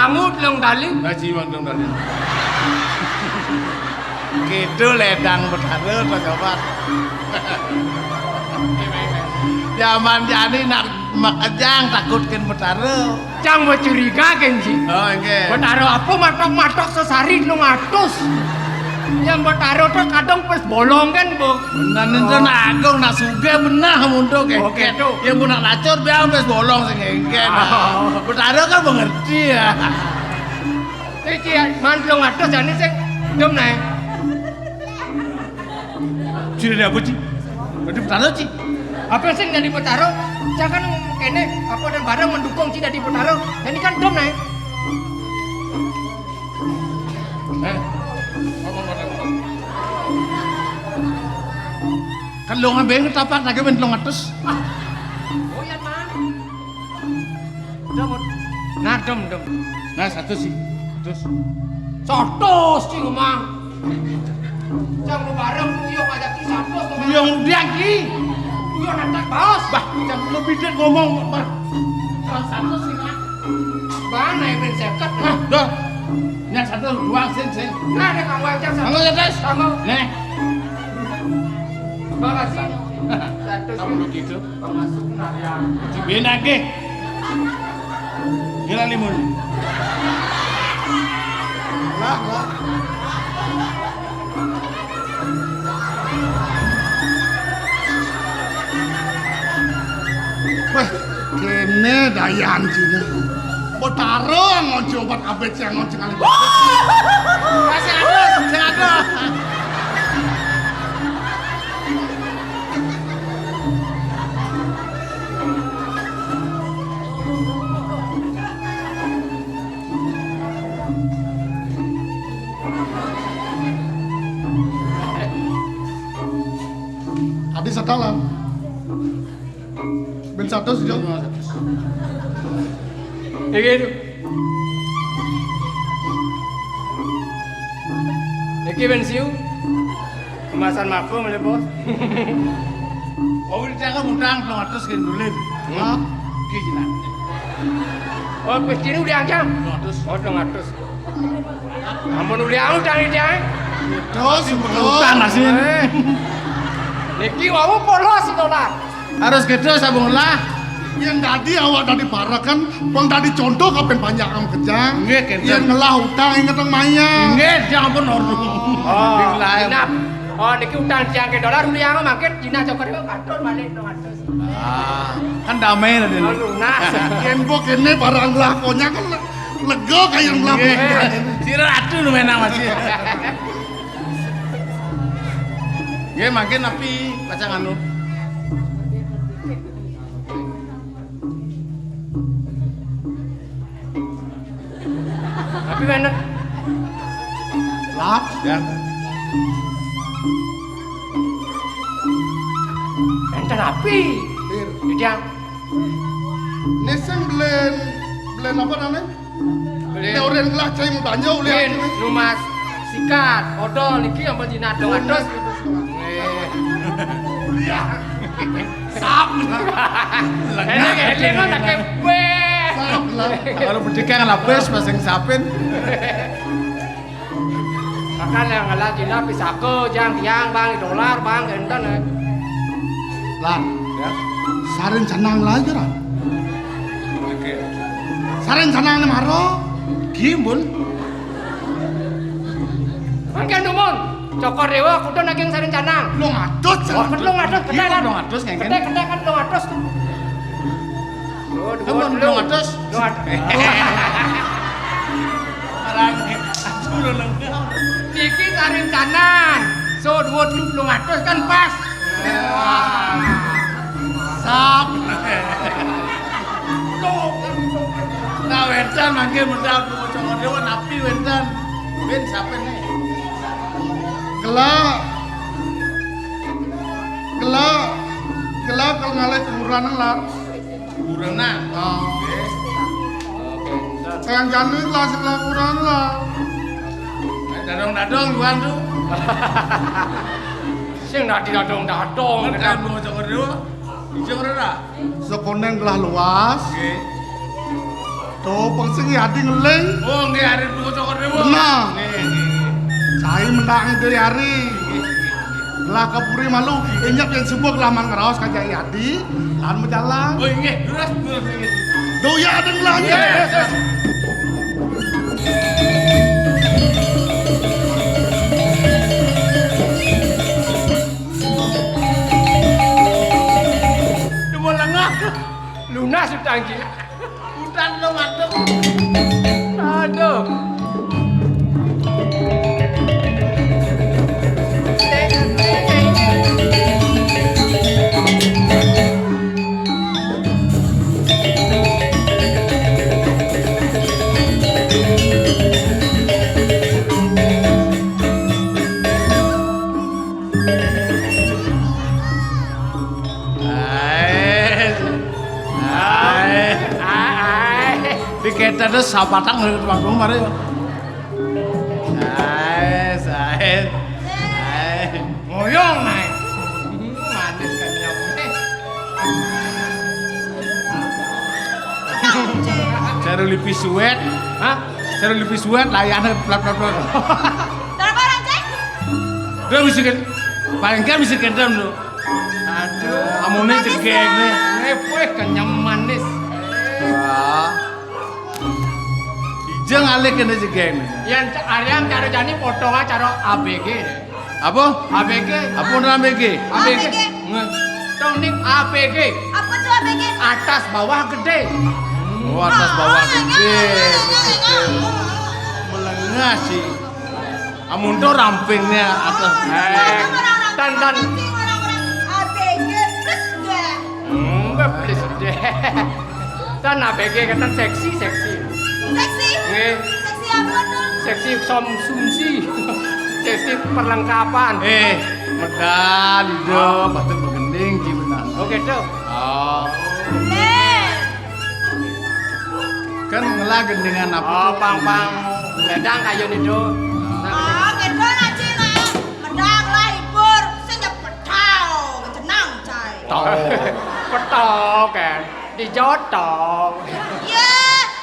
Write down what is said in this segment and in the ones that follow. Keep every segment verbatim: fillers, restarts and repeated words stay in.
Angut long tali. Nah, jiwang dong tadi. Gitu ledang Betara, Pak Sobat. Zaman jani nak makejang takut kén Betara. Cang becuriga kén, Ji. Oh, nggih. Betara apa matok-matok sesari telung atus? Yang Betara tuh kadang pes bolong kan, Bu. Bener, ento nak agung, nak sugih, bener muntuk. Oh, kengken. Gitu. Ya, mun nak lacur, biar pes bolong sing kengken. Oh. Betara kan mengerti ya. Iki ya, man telung atus jane sing dum nae. Jenenge apa, Ci? Dadi Betara, Ci. Apa sing dadi Betara? Jangan kene, apa dan bareng mendukung Ci dadi Betara. Jani kan dum nae. Eh, ngomong, ngomong, ngomong. Kan lo ngambil ketapak lagi men telung atus. Oh, iya, Man. Dom, nah, dom, dom. Nah, satu sih. Terus. Satus, Ci, ngomong. Cang mau bareng, yo ngajak Ci satus, ngomong. Yo udah, Ci. Yo nantak baos. Bah, cang lebih dek ngomong, Bah. Cang satus sih, Bah. Bah, naik ben seket. Nah, dah. Yang satu, dua, sing, sing. Nah, ada Kang Wang, cang satu. Kanggo, ya, Tes? Kanggo. Nih. Makasih. Satu. Kamu begitu. Termasuk narian. Dibénake. Gila limun. Lah, lah. Wéh, kéné dayan Cina. Betara ngojo obat abet sing ngojo ngalih. Masih ada, masih ada. Adi sadalan. Ben satus, Jo. Iki lho. Iki ben siu. Kemasan mabuk, Mas Bos. Oh, iki aku ngutang telung atus kén Dulin. Hmm? Iki jenengan. Oh, wis kene uliang, Cang? Telung atus. Oh, telung atus. Ampun uliang utang iki, Cang. Terus utang asin. Eh. Niki wau polos to, Lah. Harus gitu sabung lah. Yang tadi awak tadi parakan, wong tadi contoh kapan banyak am kejang. Nggih, kenten. Yang ngelah utang inget ang maya. Nggih, ya ampun, ordu. Oh, genap. Oh, niki utang tiang ke dolar, uliang mangkin dina cokor itu katon balik dong atus. Ah, kan damai lah dulu. Oh, lunas. Yen kok kene barang lakonnya kan le-, lega kayak yang melakukan. Nggih. Si Ratu nu menang masih. Nggih, mangkin napi pacang anu. Tapi bener. Lah, ya. Enten api. Pir. Di tiang. Ini sing belen, belen apa namanya? Belen. Ini orang lah cai mau belanja, ulian. Belen, lumas, sikat, odol, niki ampun dina dong atus. Nggih. Iya. Sap. Eling-eling ana kebeh. Sap lah. Kalau pendidikan lapis, pasang sapin. Makan yang ngelah Cina pisako, jang tiang, Bang, dolar, Bang, enten, eh. Lan, ya. Sarin canang lagi, Ran. Oke. Sarin canang ne maro. Gimbul. Mangke numun. Cokor Dewa kudu naging sarin canang. Telung atus. Oh, telung atus, kethek, Lan. Telung atus, ngengken. Kethek, kethek kan telung atus. Ampun, telung atus. Telung atus. Marang, aduh, lho, lho. Niki sarin canang. So, dua telung atus kan pas. Sap. Nah, wénten mangke medal Cokor Dewa napi wénten? Win sapa nih? Gelak. Gelak. Gelak kalau ngalih kuburan, Lan. Kuburan, nah. Oh. Nggih. Kayang jani lah sebelah kuburan, Lan. Eh, dadong-dadong luan tuh. Sing dadi dadong-dadong. Kan mau Cokor Dewa. Ijeng ora? Sekoneng gelah luas. Nggih. Tuh, pang sing Yadi ngeling. Oh, nggih, ari niku cokor niku. Nah. Nggih, nggih, nggih. Cai mendang ide Yari. Nggih, nggih, nggih. Lah ke puri malu, inyep yang sibuk lah man ngeraos kajak Yadi, lan berjalan. Oh, nggih, terus, terus, nggih. Duh, ya, ada ngelah, nggih. Nggih, terus. Dumun lengah. Lunas utang, Ji. Utang lo ngantuk. Aduh. Ae. Ae. Ae. Diketa terus sapatang dari tukang rumah ya. Ae, ae. Ae. Ngoyong ae. Manis kenyang. Cara lipi suwet, hah? Cara lipi suwet layane plap plap plap. Kenapa orang cek? Dia bisikin, paling kan bisikin dem tuh. Aduh, amune jegeng nih. Ngepeh kenyem manis. Wah. Ijeng alih kene jegeng nih. Yen ca-, Aryan cara jani potongan cara A B G. Apa? A B G. Apa bener A B G? A B G. A B G. Nge. Tong ning A B G. Apa tuh A B G? Atas bawah gede. Oh, atas bawah gede. Melengah sih. Amun to rampingnya atas. Eh, tan, tan. Orang-orang A B G plus deh. Enggak plus deh. Tan A B G kata seksi, seksi. Seksi? Nggih. Seksi apa tuh? Seksi konsumsi. Seksi perlengkapan. Eh, medal, Ido, batur begending, ji benar. Oh, gitu. Oh. Nih. Kan ngelah gendingan apa? Oh, tuh? Pang, pang. Ledang kayu nido. Nah. Oh, gitu, Naji, lah. Medal lah, hibur. Sing ya petau, jenang, cai. Tau. Petau, kan. Dijotong. Iya,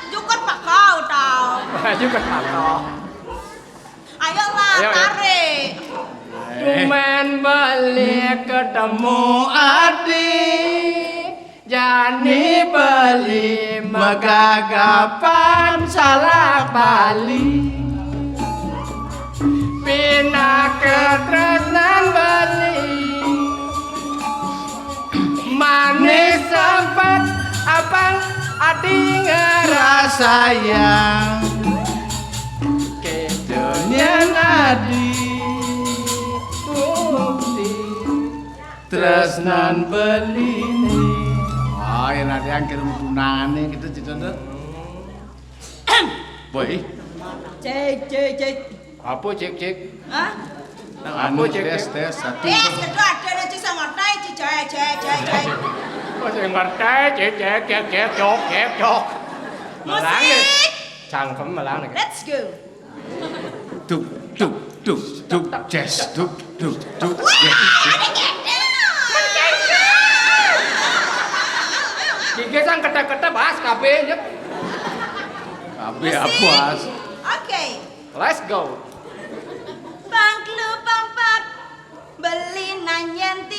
jukut pakau, tau. Jukut pakau. Ayolah, ayo, tarik. Tumen beli ketemu Adi. Jani beli megagapan salak Bali. Pinake tresnan beli. Manis sempat abang Adi ngerasa sayang. Kedonyan Adi bukti tresnan beline. Wah, yen ade yang kirim tunangane gitu, gitu tuh. Boy. Cek, cek, cek. Apa, cek, cek? Hah? Nang anu, apa, cek, tes, cek? Tes, satu. Tes, itu ada lo, cek, sama tai, cek, cek, cek, cek, cek. Oh, saya ngerti, cek, cek, cek, cek, cok, cek, cok. Melang, ya. Musik. Cangkem melang, ya. Let's go. Duk, duk, duk, duk, jazz, duk, duk, duk, wah, jazz. Ada gendang. Gigi sang kete-kete bahas kabeh, ya. Kabeh apa, As? Oke. Let's go. Bangklu pampat beli nanyen